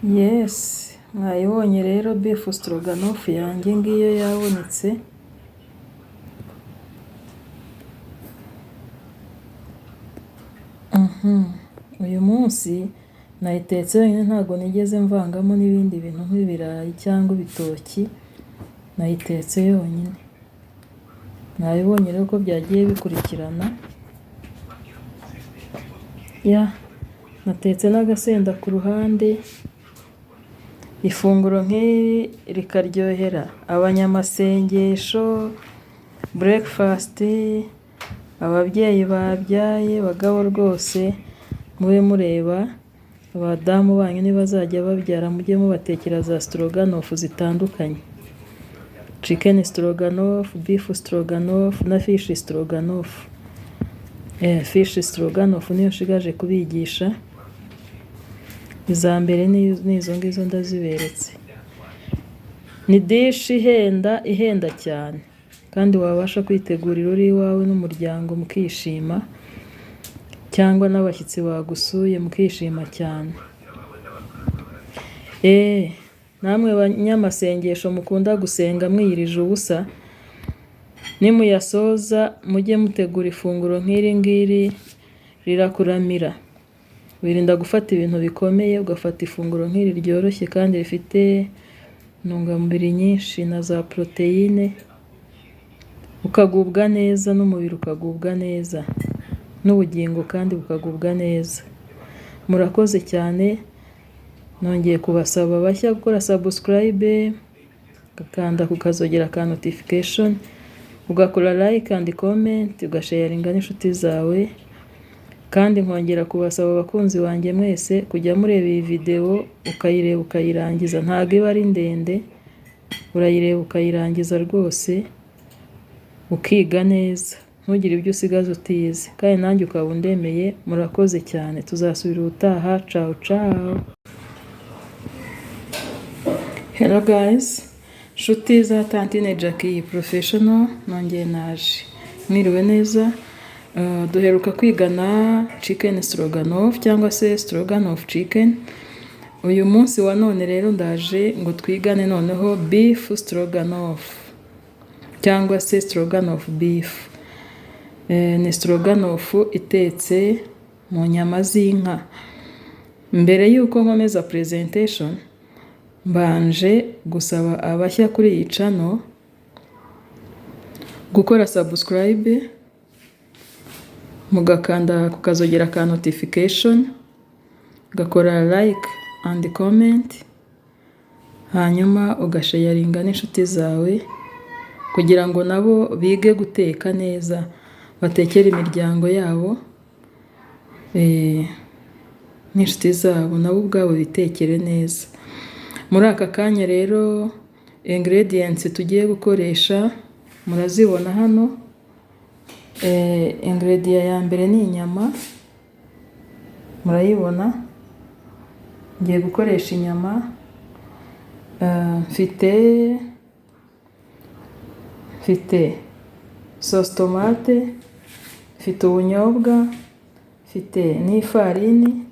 Yes, mwayibonye rero beef stroganoff yanjye ngiyo yabonetse. Uyu munsi nayitetse yonyine, ntabwo nigeze mvangamo n'ibindi bintu nk'ibirayi cyangwa ibitoki, nayitetse yonyine. Mwabibonye rero ko byagiye bikurikirana. Ya, natetse n'agasenda ku ruhande. Ifunguro nk'iri rikaryohera abanyamasengesho, breakfast, ababyeyi babyaye, bagabo rwose mube mureba abadamu banyu nibazajya babyara mujye mubatekera za stroganoff zitandukanye. Chicken stroganoff, beef stroganoff na fish stroganoff. Fish stroganoff niyo nshigaje kubigisha, iza mbere ni izo ngizo ndaziberetse. Ni dish ihenda, ihenda cyane, kandi wabasha kwitegurira uri iwawe n'umuryango mukishima, cyangwa n'abashyitsi bagusuye mukishima cyane. Namwe banyamasengesho mukunda gusenga mwiyirije ubusa, nimuyasoza mujye mutegura ifunguro nk'iri ngiri, rirakuramira. Wirinda gufata ibintu bikomeye, ugafata ifunguro nk'iri ryoroshye kandi rifite intungamubiri nyinshi na za poroteyine, ukagubwa neza n'umubiri ukagubwa neza n'ubugingo kandi bukagubwa neza. Murakoze cyane, nongeye kubasaba bashya gukora subscribe, ugakanda ku kazogera ka notification, ugakora like and comment, ugasharinga n'inshuti zawe, kandi nkongera kubasaba abakunzi banjye mwese kujya mureba iyi videwo, ukayireba ukayirangiza, ntabwo iba ari ndende, urayireba ukayirangiza rwose, ukiga neza, ntugire ibyo usigaza utize, kandi nanjye ukaba undemeye. Murakoze cyane, tuzasubira ubutaha, cawu cawu. Hello guys, nshuti za Tantine Jackie Professional, nongeye naje. Mwiriwe neza, duheruka kwigana chicken stroganoff cyangwa se stroganoff chicken. Uyu munsi wa none rero ndaje ngo twigane noneho beef stroganoff cyangwa se stroganoff beef. Ni stroganoff itetse mu nyama z'inka. Mbere y'uko nkomeza presentation, mbanje gusaba abashya kuri iyi channel gukora subscribe, mugakanda ku kazogera ka notification, ugakora like and comment, hanyuma ugasharinga n'inshuti zawe kugira ngo nabo bige guteka neza, batekere imiryango yabo n'inshuti zabo, nabo ubwabo bitekere neza. Muri aka kanya rero ingredients tugiye gukoresha murazibona hano. Ingredient ya mbere ni inyama, murayibona, ngiye gukoresha inyama, mfite sauce tomate, mfite ubunyobwa, mfite n'ifarini,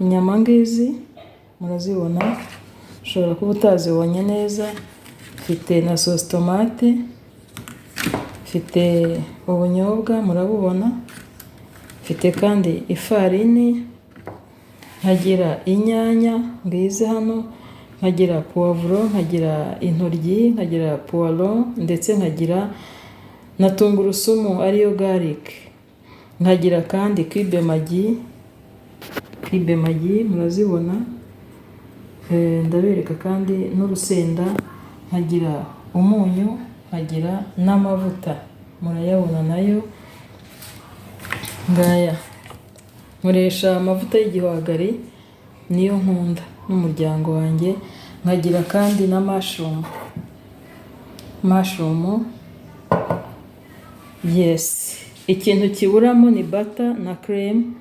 inyama ngizi murazibona, ushobora kuba utazibonye neza, mfite na sauce tomate, mfite ubunyobwa murabubona, mfite kandi ifarini, nkagira inyanya ngizi hano, nkagira puwavuro, nkagira intoryi, nkagira puwaro, ndetse nkagira na tungurusumu ariyo garlic, nkagira kandi cube Maggi, cube Maggi murazibona, ndabereka kandi n'urusenda, nkagira umunyu, nkagira n'amavuta, murayabona nayo ngaya. Nkoresha amavuta y'igihwagari niyo nkunda n'umuryango wanjye, nkagira kandi na mushroom, mushroom yes. Ikintu kiburamo ni butter na cream,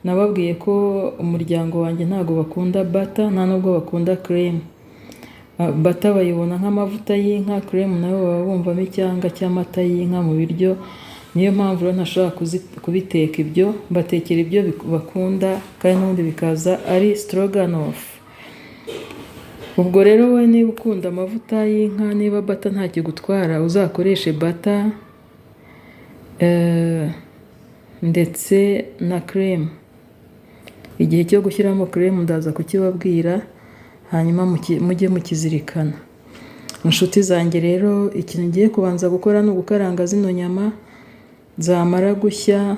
nababwiye ko umuryango wanjye ntabwo bakunda butter, nta nubwo bakunda cream. Butter bayibona nk'amavuta y'inka, cream nayo baba bumvamo icyanga cy'amata y'inka mu biryo. Niyo mpamvu rero ntashobora kubiteka ibyo, mbatekera ibyo bakunda kandi n'ubundi bikaza ari stroganoff. Ubwo rero wowe niba ukunda amavuta y'inka, niba butter ntakigutwara, uzakoreshe butter ndetse na crème. Igihe cyo gushyiramo crème ndaza kukibabwira, hanyuma mujye mukizirikana. Inshuti zanjye rero, ikintu ngiye kubanza gukora ni ugukaranga zino nyama, zamara gushya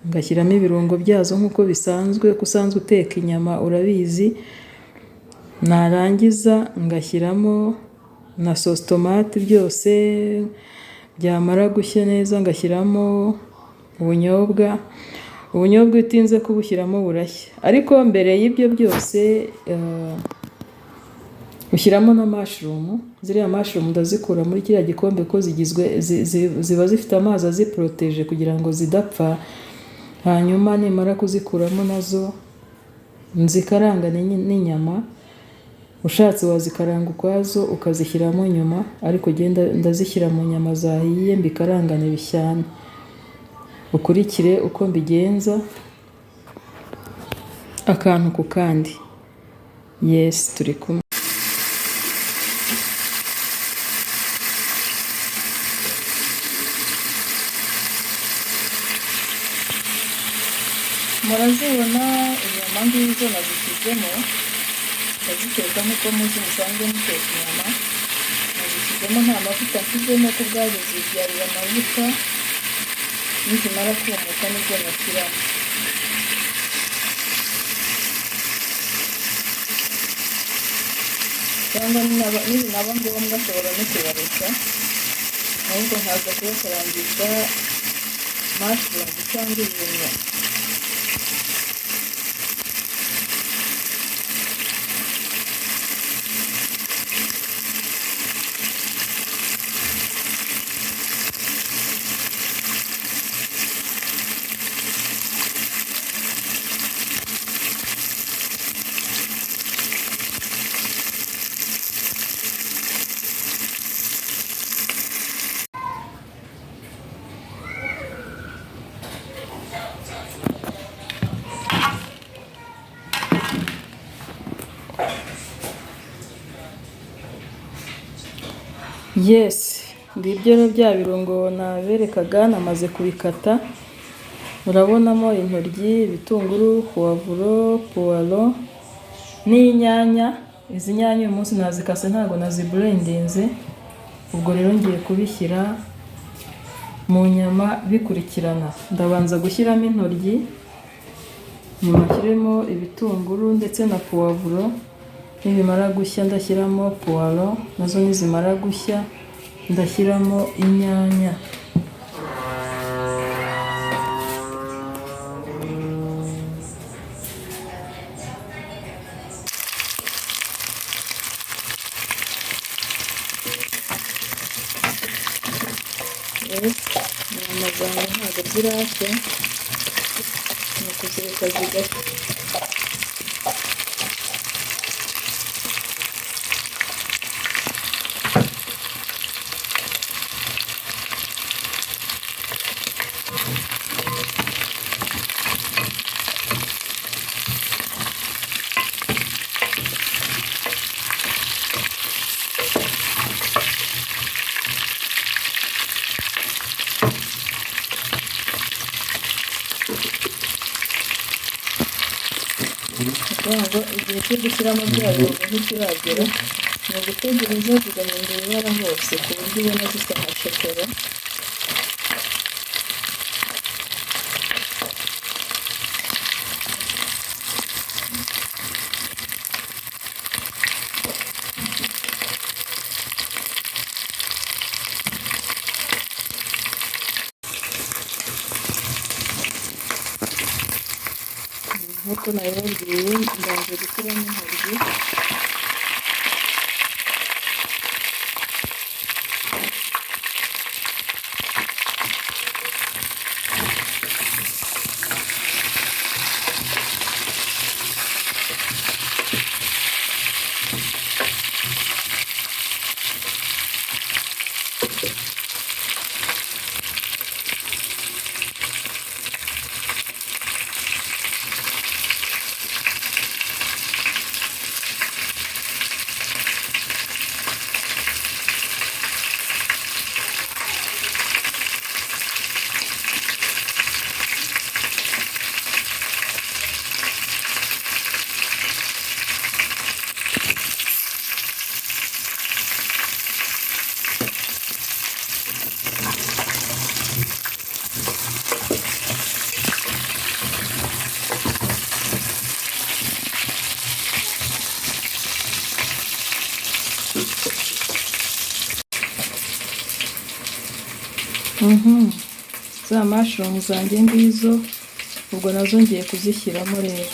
ngashyiramo ibirungo byazo nk'uko bisanzwe, uko usanzwe uteka inyama urabizi, narangiza ngashyiramo na sauce tomate, byose byamara gushya neza ngashyiramo ubunyobwa. Ubunyobwa iyo utinze kubushyiramo burashya, ariko mbere y'ibyo byose ushyiramo na mushroom. Ziriya mushroom ndazikura muri kiriya gikombe ko zigizwe ziba zifite amazi aziporoteje kugira ngo zidapfa, hanyuma nimara kuzikuramo nazo nzikarangane n'inyama. Ushatse wazikaranga ukwazo ukazishyiramo nyuma, ariko genda ndazishyira mu nyama zahiye mbikarangane bishyane. Ukurikire uko mbigenza akantu ku kandi. Yes, turi kumwe. Murazibona inyama ngizo nazishyizemo, ndaziteka nk'uko muzi musanzwe muteka inyama, nazishyizemo nta mavuta nshyizemo kuko ubwazo zibyarira amavuta, nizimara kumuka nibwo nyashyiramo. Cyangwa nibinaba ngombwa nshobora no kubareka, ahubwo nkaza kubakarangisha mushroom cyangwa ibihumyo. Yes, ngibyo rero bya birungo naberekaga namaze kubikata, murabonamo intoryi, ibitunguru, puwavuro, puwaro n'inyanya. Izi nyanya uyu munsi nazikase ntabwo naziburendinze, ubwo rero ngiye kubishyira mu nyama bikurikirana. Ndabanza gushyiramo intoryi, nyuma nshyiremo ibitunguru ndetse na puwavuro, nibimara gushya ndashyiramo puwaro, nazo nizimara gushya ndashyiramo inyanya. Inyama zanjye ntabwo zirashya, ni ukuzireka zigashya. Ni ukuvuga ngo igihe cyo gushyiramo bya birungo ntikiragera, ni ugutegereza zigahindura ibara hose ku buryo ubona zisa nka shokora. Nk'uko nabibabwiye mbanje gushyiramo intoryi, Za mushroom zanjye ngizo, ubwo nazo ngiye kuzishyiramo rero.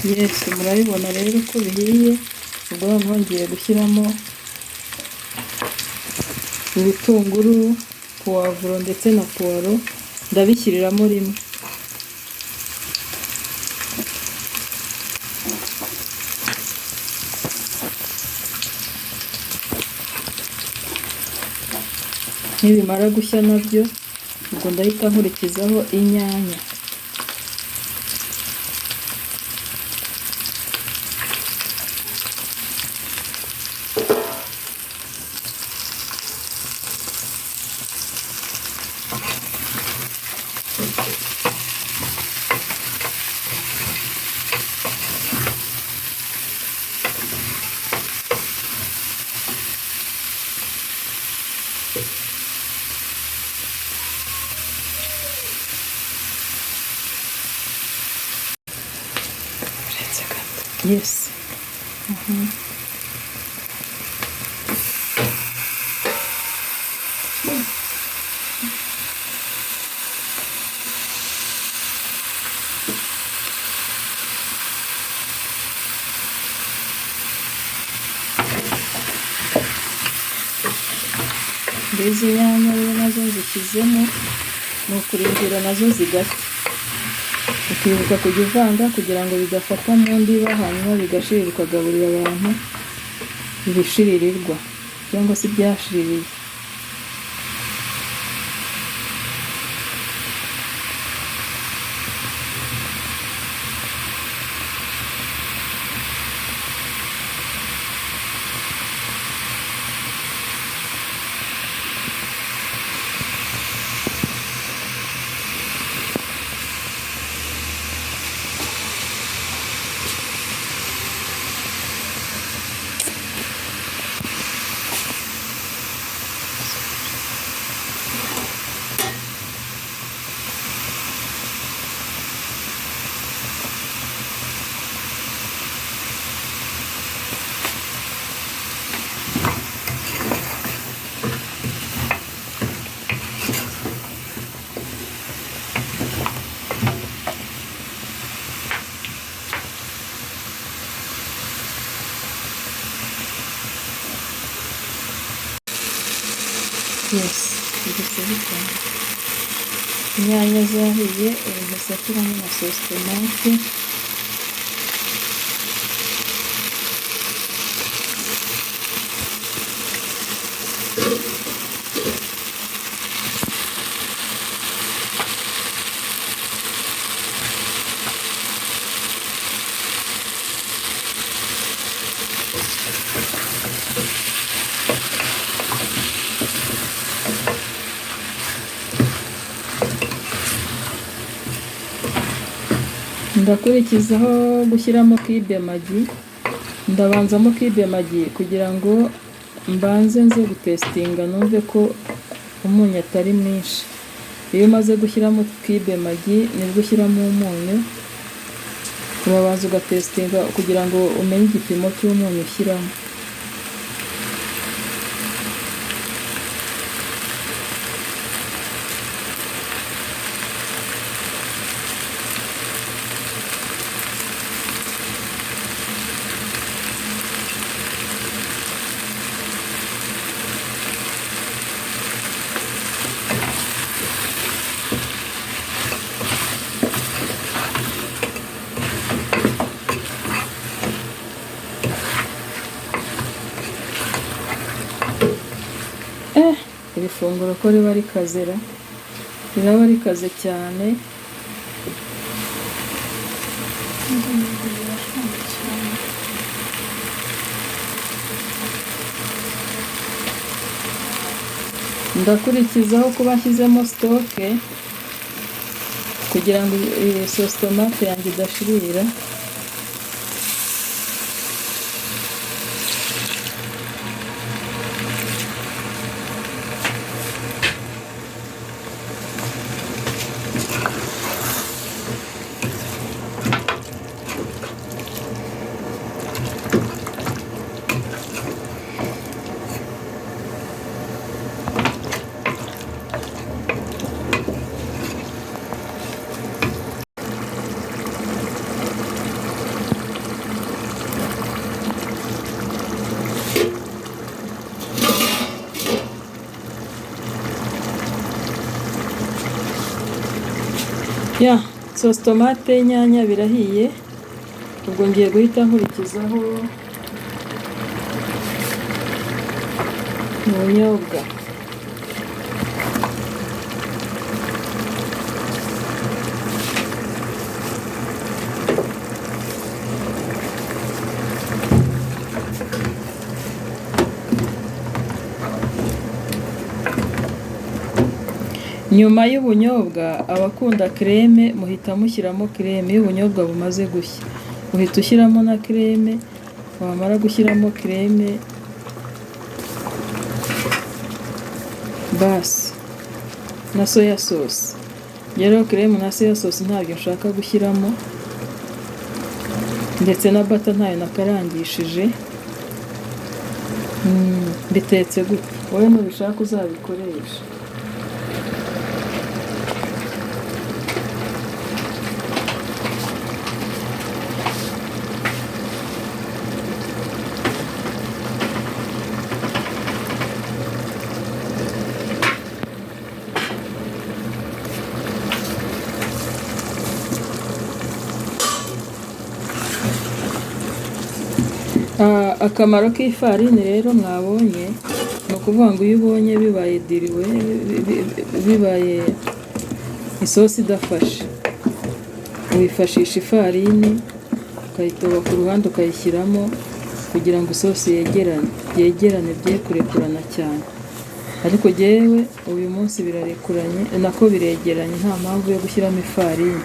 Yes, murabibona rero ko bihiye. Ubwo noneho ngiye gushyiramo ibitunguru, puwavuro ndetse na puwaro, ndabishyiriramo rimwe. Nibimara gushya nabyo, ubwo ndahita nkurikizaho inyanya. Yes. Izi nyanya rero nazo nzishyizemo, ni ukurindira nazo zigashya. Ukibuka kujya uvanga kugira ngo bidafata mu ndiba, hanyuma bigashirira ukagaburira abantu ibishiririrwa cyangwa se ibyashiririye. Yes, bihise bikunda. Inyanya zahiye, ubu ndasaturamo na sauce tomate. Ndakurikizaho gushyiramo kibe magi. Ndabanzamo kibe magi kugira ngo mbanze nze gutesitinga numve ko umunyu atari mwinshi. Iyo umaze gushyiramo kibe magi nibwo ushyiramo umunyu, urabanza ugatesitinga kugira ngo umenye igipimo cy'umunyu ushyiramo. Iri funguro ko riba rikazera, riraba rikaze cyane. Ndakurikizaho kuba nshyizemo stock kugira ngo iyi sauce tomate yanjye idashirira. Ya sauce tomate, inyanya birahiye, ubwo ngiye guhita nkurikizaho ubunyobwa. Nyuma y'ubunyobwa, abakunda crème muhita mushyiramo crème. Iyo ubunyobwa bumaze gushya uhita ushyiramo na crème, wamara gushyiramo crème basi na soya sauce. Rero crème na soya sauce ntabyo nshaka gushyiramo, ndetse na butter ntayo nakarangishije. Bitetse gutya, wowe nubishaka uzabikoresha. Akamaro k'ifarini rero mwabonye ni ukuvuga ngo iyo ubonye bibaye diriwe, bibaye isosi idafashe, wifashisha ifarini ukayitoba ku ruhande ukayishyiramo kugira ngo isosi yegerane, yegerane bye kurekurana cyane. Ariko jyewe uyu munsi birarekuranye, nako biregeranye, nta mpamvu yo gushyiramo ifarini.